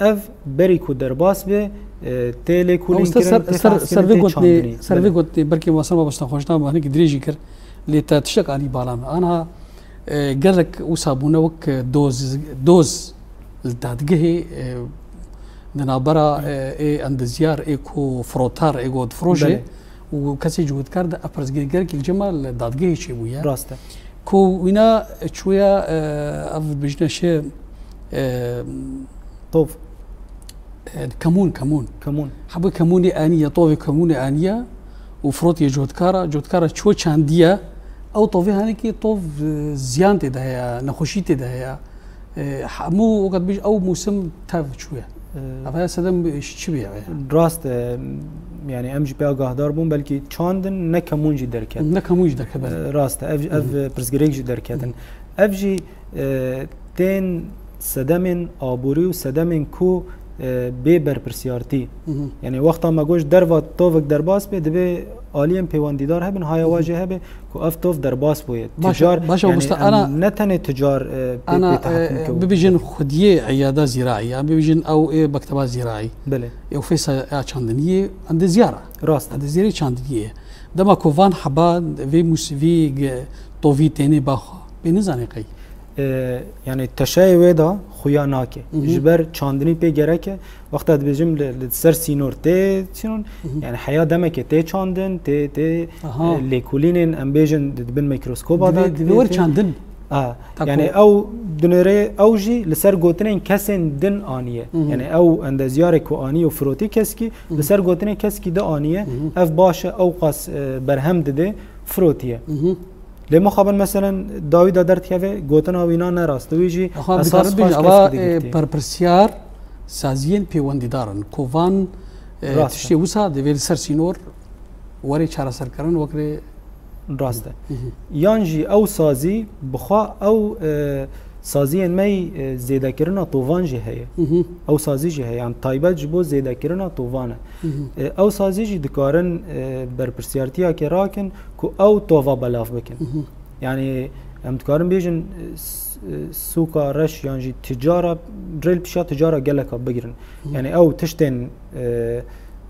ev berî ku derbas be, e, tê lêkolîn kirin, tê ser, fehs kirin, tê çandinî. Ser vê gotinê, belkî Hasan mamoste xweşna me hinekî dirêjî kir, lê te tiştek anî bala me. Anha, e, gelek wisa bûne wek doz, doz li dadgehê, e, di navbera, e, ê endezyar, ê ku firotar, ê ku difroşe, belê, û kesê cihûdkar de ev pirsgirêk gelekî li cem me li dadgehê çêbûye. Rast e. Ku wîna çûye, e, ev bijne şê, e, tov. E, kemûn, kemûn. Kemûn. Hebû kemûnê aniye, tovê kemûnê aniye û firotiye cihûdkara, cihûdkara çû çandiye. Ew tovê hanekî tov, e, ziyan tê de heye, nexweşî tê de heye. E, hemû wekî dibêj ew mûsim tev çûye. E, Ev heye sedem çi bûye ev heye? Rast e, yani em jî pê agahdar bûn, belkî çandin ne kemûn jî derket. Ne kemûn jî derket, belê. E, rast e, ev, ev pirsgirêk jî derketin. Ev jî, e, tên sedemên aborî û sedemên ku, e, bê berpirsiyartî. Yani wexta me got ji derva tovek derbas bê, divê aliyên pêwendîdar hebin, haya wa jî hebe ku ev tov derbas bûye. Baş e, ticar, baş e, yani mamoste, em ana, ne tenê ticar, e, pê, ana, pê tehekûm e, kewt. Bibêjin xwediyê eyada zîraî, yan bibêjin ew ê mekteba zîraî. Belê. Ew fêsa ya çandiniyê, endezyar e. Rast e. Endezyarê çandiniyê. Dema ku van heba vê mûsivî ge-, tovî tênê baxwe, pê nizanê qey. E, yani teşeyê wê de xuya nake. Ji ber çandinî pê gerek e. Wexta dibêjim li, li ser sînor tê çînon, yani heya demekê tê çandin, tê, tê, e, lêkolînên, em bêjin di, di bin mîkroskoba de. Divê, divê wer çandin. A, yani ew dinêre, ew jî li ser gotinên kesên din aniye. Yani ew endezyarê ku aniye û firotî keskî, li ser gotinên keskî de aniye. Ev baş e, ew qas, e, berhem dide, firotiye. Lê mixabin meselen dawî de derdikeve, gotina wîna ne rast e. Wî jî esas xweş keskî digirtî. Berpirsiyar saziyên pêwendîdar in. Ku van, e, tiştê wisa divê li ser sînor were çareserkirin wekirê. Rast e. Yan jî ew sazî bi xwe ew, e, saziyên me yî, e, zêdekirina tovan jî heye. Ew sazî jî heye. Yan taybet ji bo zêdekirina tovan e. E, ew sazî jî dikarin, e, berpirsiyartiyeke rakin ku ew tova belav bikin. Yani em dikarin bêjin, e, s-, e, sûka reş yan jî ticara, rê li pişa ticara geleka bigirin. Yani ew tiştên, e,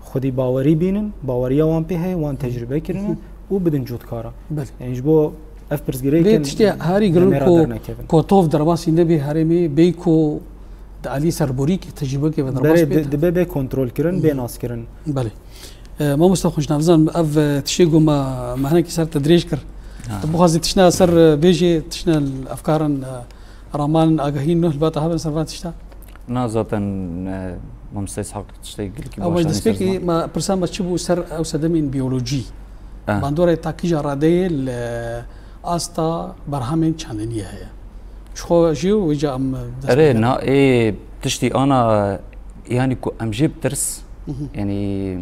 xwedî bawerî bînin, baweriya wan pê heye, wan tecrûbe kirine û bidin cûtkara. Belê. Yani ji bo ev pirsgirêk Vê tiştê herî giring ku, ku tov derbasî nebê herêmê, bê ku di alî serborî ki tecrûbekê ve derbas bê, dibe bê kontrolkirin, bê naskirin. Belê. E, mamoste xweşna, nizanim ev, e, tiştê ku me, me hinekî ser te dirêj kir. Ha. Tu bixwazî tiştine ser, e, bêjê, tiştine efkarin, e, raman, agahî nuh li ba te hebin ser van tişta? Na, zaten, e, mamoste Îshak tiştê gelkî baş anî ser ziman. Ew destpêkê me pirsa me çi bû ser ew sedemên biyolojî? Eh. Bandorê takîja radeyê li asta berhamên çandiniyê heye. Çixwe jî wêca em dest pê Erê, na, ê tiştî ana, yani ku em jê bi tirs, yani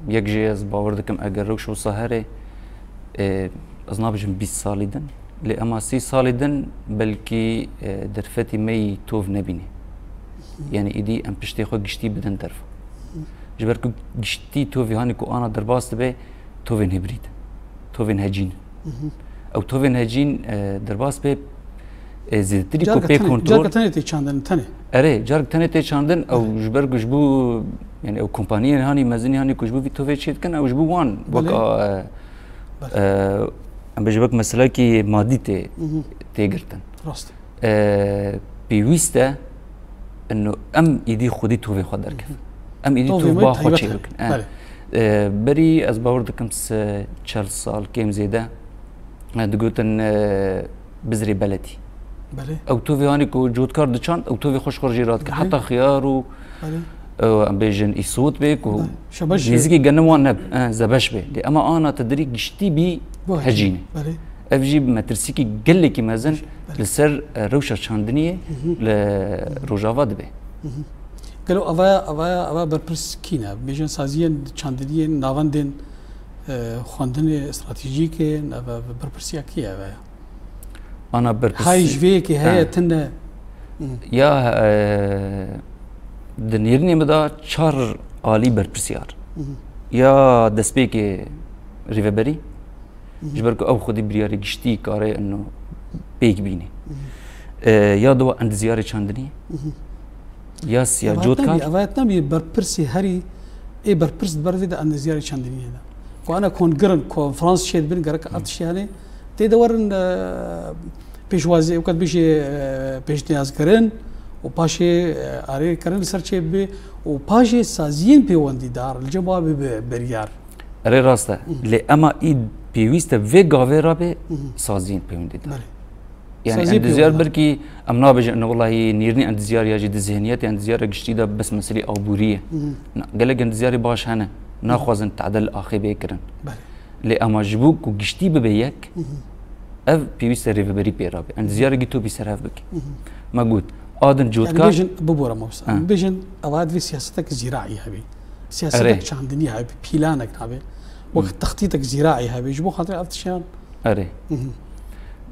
yek jê ez bawer dikim eger rewş wisa herê, e, ez nabêjim bîst salî din, lê ema sî salî din belkî, e, derfetî me yî tov nebînî. Yani îdî em piştê xwe giştî bidin derve. Ji ber ku giştî tovî hanî ku ana derbas dibe, tovên hibrîd, tovên hecîn. Ew tovên hecîn, e, derbas pê, e, zêdetirî ku pê kontrol. Carka tenê tê çandin, tenê. Erê, cark tenê tê çandin, ew ji ber ku ji bo, yani ew kompaniyên hanî mezin hanî ku ji bo vî tovê çê dikin, ew ji bo wan wek a, e, e, em bêjin wek meselekî madî tê, tê girtin. Rast. E, pêwîst e, ino em îdî xwedî tovê xwe derkevin. Em îdî tov ba xwe çêbikin. E, e, berî ez bawer dikim se çel sal kêm zêde, e, digotin, e, bizrê beledî. Belê. Ew tovê hanî ku cotkar diçand, ew tovê xwe ji xwe jê radike. Belê. Heta xiyar û, belê, e, em bêjin îsot bê ku nêzikî genim wan neb, e, zebeş bê. Lê ema ana te dirî giştî bî hecînê. Belê. Ev jî bi metirsikî gelekî mezin li ser, e, rewşa çandiniyê li Rojava dibe. Gelo avaya, avaya, ava berpirs kî ne? Bêjin saziyên çandiniyên navendên, e, xwendinê stratejîkê, ev, ev berpirsiya kî ye ev? Ana berpirsî. Hay ji vê yekê heye tune. Ya, e, Di nêrînê min de çar alî berpirsiyar. Ya destpêkê rêveberî, ji ber ku ew xwedî biryarê giştî kare ino pêk bînî. E, ya diwa endizyarê çandinî, ya siya Ev hat cotkar. Nebî, ev hat nebî berpirsê herî, ê berpirs di ber vê de endizyarê çandiniyê de. Ku ana kongirin, konferans çêdibin, gerek ev tiştiyanê tê de werin, e, pêşwazî, ew kat bêjê, e, pêşniyazkirin û paşê, e, arêkirin li ser çê bibe û paşê saziyên pêwendîdar li cem wa bibe biryar. Erê rast e. Lê ema î pêwîst e vê gavê re bê saziyên pêwendîdar. Belê. Yani Saziyê endizyar pêwendîdar. Belkî em nabêjin, ino wellahî nêrînê endizyar ya jî di zihniyetê endizyara giştî de bes meselî aborî ye. Na, gelek endizyarê baş hene. Naxwazin tadil axê bê kirin. Belê. Lê ema ji bo ku giştî bibe yek, ev pêwîst e rêveberî pê re be. Em dizyarekî topî ser hev bikin. Me got, a din Yani cotkar. Bêjin, bibore mamosta. Ha. Bêjin, eva divê siyasetek zîraî hebe. Siyasetek Erê. Çandinî hebe, pîlanek hebe. Wek textîtek zîraî hebe. Ji bo xatirê ev tiştiyan. Erê.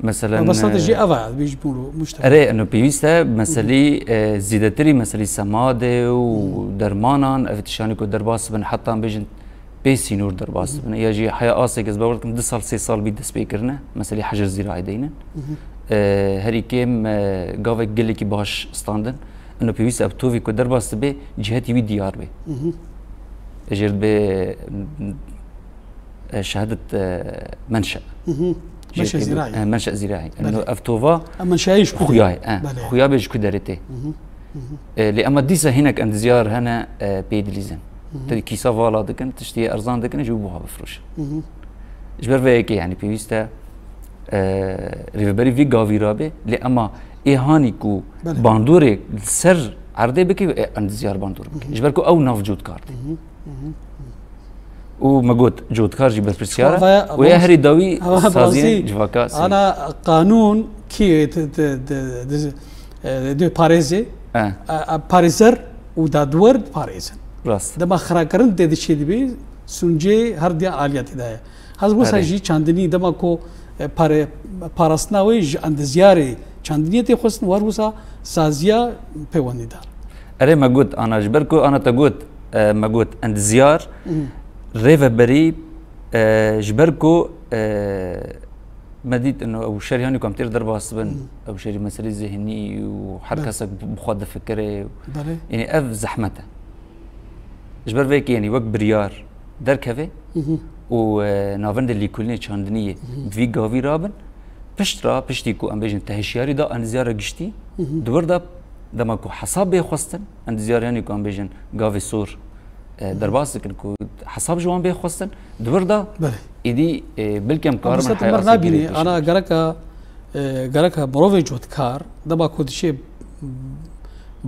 Mesela, Mebesta te jî e, ev e, bêjî bûro, muşteba. Erê, eno pêwîst e, meselî, e, zêdetirî meselî semadê û dermanan, ev tiştiyanê ku derbas bin, heta bêjin, pê sînor derbas dibin. Ya jî heya asê ez bawer dikim du sal, sê sal bî dest pê kirine. Meselê hejir zîraî deynin. E, herî kêm, e, gavek gelekî baş standin. Ino pêwîst e ev tovî ku derbas dibe, cihetî wî diyar be. Ejêr dibe, e, şehadet, e, menşe. Menşe zîraî. E, menşe zîraî. Ino Belê. Ev tova Em menşeya ji ku xuya ye, e, Belê. Xuya be ji ku derê tê. E, lê ema dîsa hinek endizyar hene, e, pê dilîzin. Tê kîsa vala dikin, tiştiyê erzan dikin, ji bo buha bifroşin. Ji ber vê yekê, yani pêwîst e, e, rêveberî vî gavî rabe, lê ema ê hanî ku Belê. Bandorê li ser erdê bike, e, endizyar bandor bike. Ji ber ku ew nav cotkar tê. Û me got, cotkar jî berpirsiyar e. Ava ya, û ya herî dawî ava saziyên razî. Civaka sê. Ana qanûn kî di, di, di, di, e, di parêzê, E. e, e, parêzer û dadwer diparêzin. Rast. Dema xirakirin tê diçê dibê, sûncê her diya aliya tê de ye. Hez wisa Erê. Jî çandinî dema ku, e, pare-, parastina wê ji endizyarê çandiniyê tê xwestin, war wisa saziya pêwendîdar. Erê me got, ana ji ber ku ana te got, e, me got endizyar, rêveberî, e, ji ber ku, e, me dît ino ew şerî hanî ku em têr derbas dibin, ew şerî meselî zihnî û her Belê. Kesek bi xwe difikire. Belê. Yanî ev zehmet e. Ji ber vê yekê, yanî wek biryar derkeve û, e, navendê lêkolînê çandiniyê bi vî gavî rabin, pişt re, piştî ku em bêjin te hişyarî da endizyara giştî, di wir de dema ku hesab bê xwestin, endizyar yanî ku em bêjin gavê sor, e, derbas dikin ku hesab ji wan bê xwestin, di wir de Belê. Êdî, e, belkem Ama karimin mesela heya tu mer asê nabînî, girê ana pêşin. Gereka, e, gereka mirovê cotkar, dema ku diçê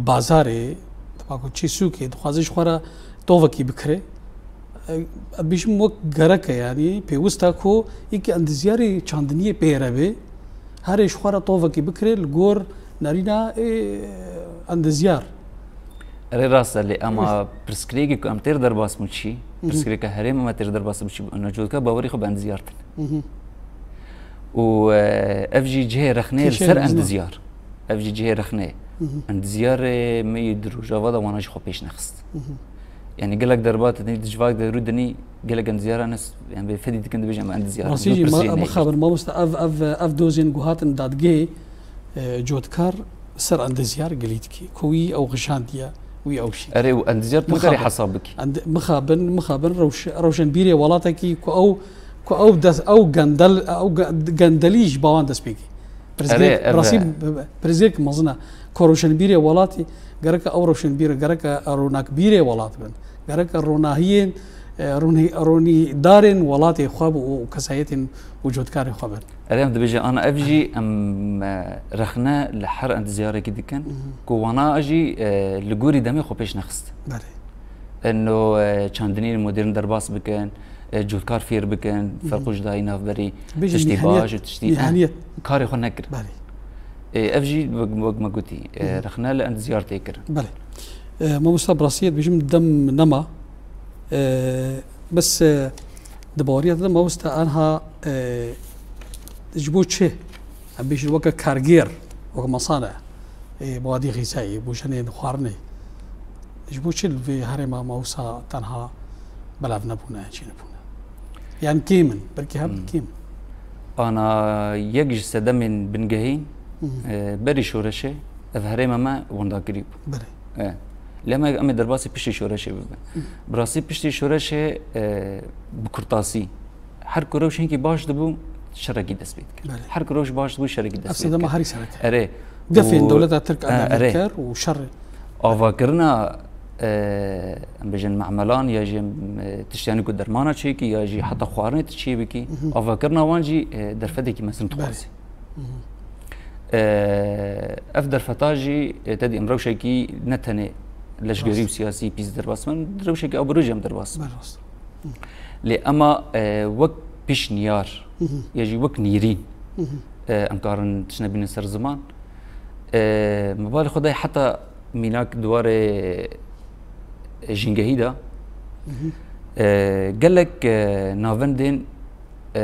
bazarê, dema ku çê sûkê, dixwaze ji xwe re tovekî bikire. E, ez bêjim wek gerek e, yanî pêwist e ku yekî endizyarê çandiniyê pê re be, herê ji xwe re tovekî bikire li gor nerîna ê endizyar. Erê rast e, lê ema pirsgirêkê ku em têr derbas bûn çi? Pirsgirêka herêma me têr derbas bû çi? Ino cotka bawerî xwe bi endizyar tine. Û, e, ev jî cihê rexneyê li Kêşeyê ser mezin e. Endizyar. Ev jî cihê rexneyê. Endizyarê me yê di Rojava de wana ji xwe pêş nexist. Yanî gelek derba tu dinî, di civak de rû dinî, gelek endizyara ne s-, yani bê fedî dikin dibêjin em endizyar. Rastî jî, ma-, bixabin mamosta, ev, ev, ev dozên ku hatin dadgehê, e, cotkar ser endizyar gilî dikî. Ku wî ew xijandiye, wî ew şî. Erê û endizyar tu nikarî hesab bikî. Endi-, mixabin, mixabin rewş-, rewşenbîrê welatekî ku ew, ku ew des-, ew gendel-, ew ge-, gendelî ji bawan dest pê kî. Pirsgirêk, Erê, ev rastî e. Pirsgirêk mezin e. Ku rewşenbîrê welatî, gereke ew rewşenbîr, gereke ronakbîrê welat bin. Gereke ronahiyên, e, ronî-, ronîdarên welatê xwe bi û kesayetên û cotkarê xwe bin. Erê, em dibêje, ana ev jî em, e, rexne li her endizyarekî dikin, ku wana jî, e, li gorî demê xwe pêş nexist. Belê. Eno, e, çandinî modern derbas bikin, e, cotkar fêr bikin, ferq û cudayî navberî, Bêjin tiştî mîheniyet, baş û tiştî, e, mîheniyet. Karê xwe nekirin. Belê. E, ev jî wek, wek me gotî, e, rexne li endizyar tê kirin. Belê. E, mamosta, bi rastî dibêjim dem nema. E, bes, e, di baweriya te de mamosta, anha, e, ji bo çi? Em bêjin weke kargêr, weke masane, e, mewadi xîzayî, bo jenên xwarinê. Ji bo çi li vê herêma mawsa tenha belav nebûne, çênebûne? Yan kêm in, belkî her Hmm. kêm in. Ana yek ji sedemên bingehîn, Hmm. e, berî şoreşê ev herêma me wenda kirî bû. Belê. E, lê me, em ê derbasî piştî şoreşê bibin. Hmm. Bi rastî piştî şoreşê, e, bi kurtasî, her ku rewş hinkî baş dibû, şerekî dest pê dikir. Belê. Her ku rewş baş dibû, şerekî dest pê dikir. Ev sedema herî sereke. Erê. Gefên Û, dewleta Tirk e, erê. Dikir û şer. Avakirina, e, em bêjin me'melan ya jî, e, tiştyanî ku dermana çêkî ya jî heta xwarinê tu çê bikî, Mhm. avakirina wan jî, e, derfetekî mezin Belê. dixwazî. Mhm. E, ev derfeta jî, e, tedî em rewşekî ne tenê leşgerî û Rast. siyasî pîs derbas bin, rewşekî aborî jî em derbas bin. Belê, rast. Lê ema, e, wek pişniyar, Mhm. ya jî wek nîrîn, Mhm. e, em karin tiştine bînin ser ziman. E, me balê xwe dayê heta mînak di warê jîngehî de, Mhm. e, gelek, e, navendên, e,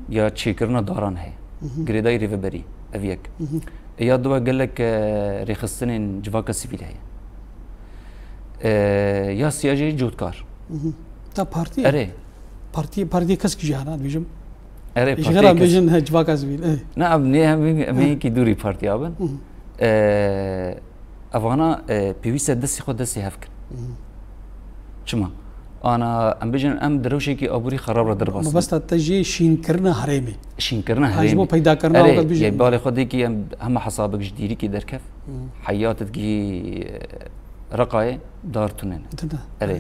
ya çêkirina daran heye. Mhm. Girêdayî rêveberî, ev yek. Mhm. Ya duwe gelek, e, rêxistinên civaka sivîl heye. E, ya siya jî cotkar. Mhm. Ta partiyê? Erê. Partiyê, partiyê kesk jî hene, dibêjim. Erê, Ji partiyê xêra kes- bêjin, he, civaka sivîl, e. Na, em nê, em, em Hı. hêkî dûrî partiya bin. Hı. E, evana, e, pêwîst e destê xwe destê hev kin. Hı. Çima? Ana, em bêjin, em di rewşekî aborî xerab re derbas bin. Mabesta te jî şînkirina herêmê. Şînkirina Ha, ji bo herêmê. peydakirina Erê, weke dibêjin. yê balê xwe dêkî em hema hesabek ji dîrîkê derkev. Hı. Heyatekî, e, Reqayê dar tune ne. Tune. Erê.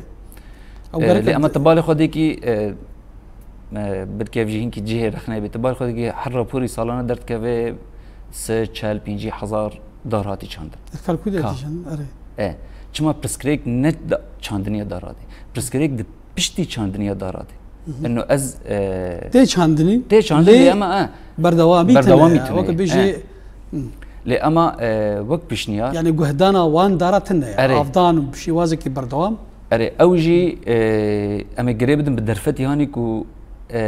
Ew E, gerek lê e ema te balê xwe dêkî, e, e, belkî ev jî hinkî cihê rexneyê bê. Te balê xwe dêkî her raporî salane derdikeve sê, çel, pêncî hezar dar hatî çandin. Kalkûl Ka. dîtin, erê. E, çima pirsgirêk ne da-, çandiniya dar hatî? Pirsgirêk di piştî çandiniya dar hatî. Mhm. Eno ez, e, Tê çandinî, tê çandinî lê ema, e, berdewamî berdewamî tune ye. tune ye. Weke bêjî, E. Hı. Lê ema, e, wek pişniyar Yani guhdana wan dara tune ye. Erê. Avdan bi şêwazekî berdewam. Erê, ew jî, e, em ê girê bidin bi derfetî hanî ku, e,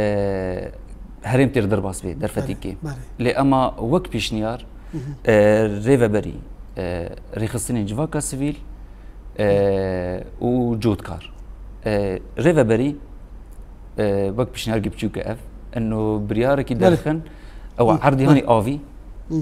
herêm têr derbas bê, derfetî Belê, kêm. belê. Lê ema wek pişniyar, Hı hı. e, rêveberî, e, rêxistinên civaka sivîl, e, û cotkar. E, rêveberî, e, wek pişniyarkî biçûk e ev. Eno biryarekî Belê. derxin, ew Hı, erdî hanî belê. avî. Hı.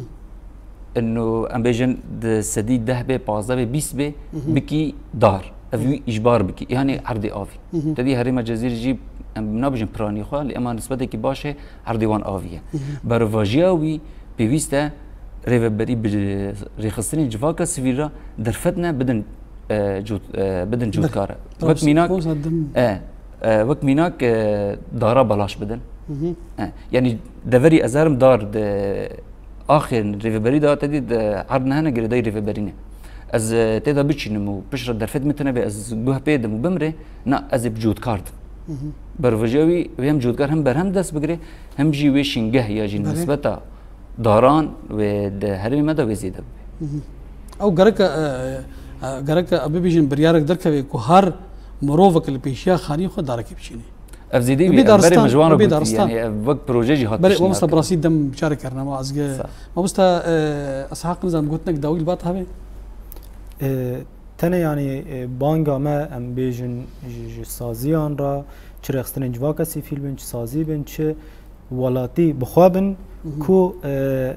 Eno, em bêjin, di sedî deh bê, pazdeh bê, bîst bê, Hı hı. bikî dar. Ev Hı. wî îjbar bikî. Yani erdê avî. Hı hı. Tedî herêma Cezîrê jî em nabêjin piranî xwe, lê ema nisbetekî baş e erdê wan avî ye. Hı hı. Berovajiya wî pêwîst e rêveberî bi rêxistinên civaka sivîl re derfet ne bidin, e, cot-, e, bidin Belê. cotkar. Wek Rast. mînak, Rast, dem- e, e, wek mînak, e, dara belaş bidin. Hı hı. E, yani deverî ez herim dar di axê rêveberî de tedî di erd nehene girêdayî rêveberî ne. Ez, e, tê de biçînim û piştre derfet min tune bê, ez guh pê dim û bimrê, na, ez ê bi cotkar dim. Hı hı. Berovajiya wî, wê hem cotkar hem berhem dest bigire, hem jî wê şîngeh ya jî Belê. nisbeta daran wê di herêmê me de wê zêde bibe. Hı hı. Ew gerek e, e, gerek e, bibêjin biryarek derkeve ku her mirovek li pêşiya xanî xwe darekê biçînî. Ev zêdî Bi bî, ev berê daristan, me ji wan re bi gotî, daristan. yani ev wek proje jî hat Belê, piştniyar mamosta, bi kirin. rastî dem carek kir, nema ez ge-, Sağ. Mamosta, e, ez haq nizam gotinek dawî li ba te hebe? E, tenê, yani, e, banga me, em bêjin, ji, ji saziyan re, çi rêxistinên civaka sivîl bin, çi sazî bin, çi welatî bi xwe bin, Mhm. ku, e,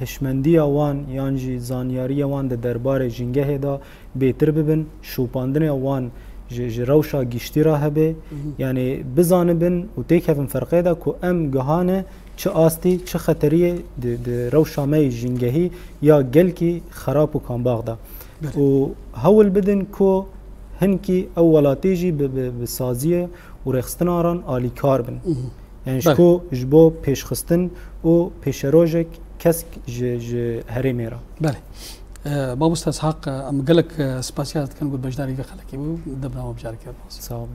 hişmendiya wan yan jî zanyariya wan di derbarê jîngehê de bêtir bibin, şopandinê wan ji, ji rewşa giştî re hebe, Mhm. yani bizanibin û têkevin ferqê de ku em gihane çi astî, çi xeteriyê di, di rewşa me yê jîngehî ya gelkî xerab û kambax de. Belê. Û hewl bidin ku hinkî ew welatî jî bi, bi, bi saziyê û rêxistina ran alîkar bin. Mhm. Yani ji Belê. ku ji bo pêşxistin û pêşerojek kesk ji, ji herêmê re. Belê. E, Mamosta Ishak, e, em gelek, e, spasiya dikin ku beşdarî vê xelekê bû, di bernama bijareke. Sağ olun.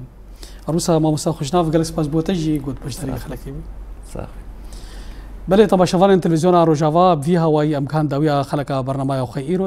Arnûsa Mamosta Xweşnav, gelek spas bo te jî ku beşdarî vê Sağ ol. xelekê bû. Sağ ol. Belê, temaşevanên Televîzyona Rojava, bi vî hawayî em kan dawiya xeleka bernamaya xwe îro.